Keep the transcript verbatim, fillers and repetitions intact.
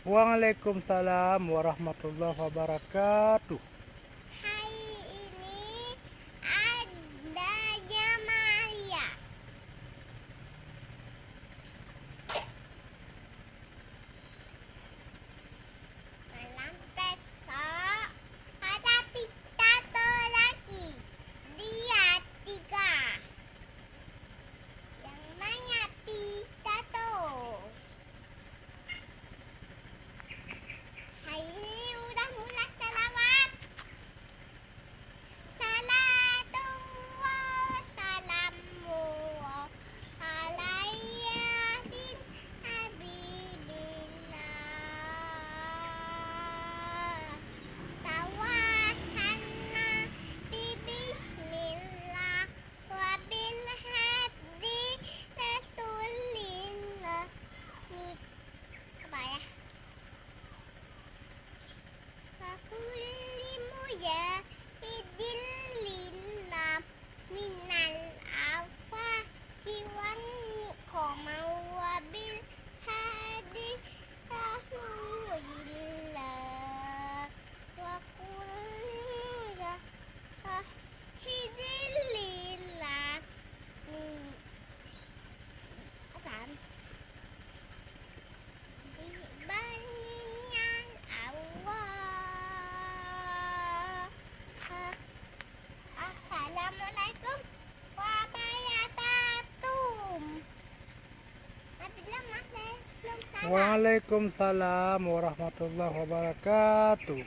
Waalaikumsalam warahmatullahi wabarakatuh. Hai ini adanya Maria. Malam besok ada pidato lagi. Dia tiga. Yang mana pidato? Hai ini udah mulai salawat. Salatu wa salamu ala Yasin Habibillah. Tawassalna bi bismillah wa bil hadi Rasulillah. Mik-, apa ya? Wa kulli mujahidin lillah minal afahi wan niqamah wa bil hadi Rasulillah. Wa kulli mujahidin lillah min-, apa? Dibandingkan Allah. Assalamualaikum wabarakatuh. Nabi Lam, maaf, saya belum salam. Waalaikumsalam warahmatullahi wabarakatuh.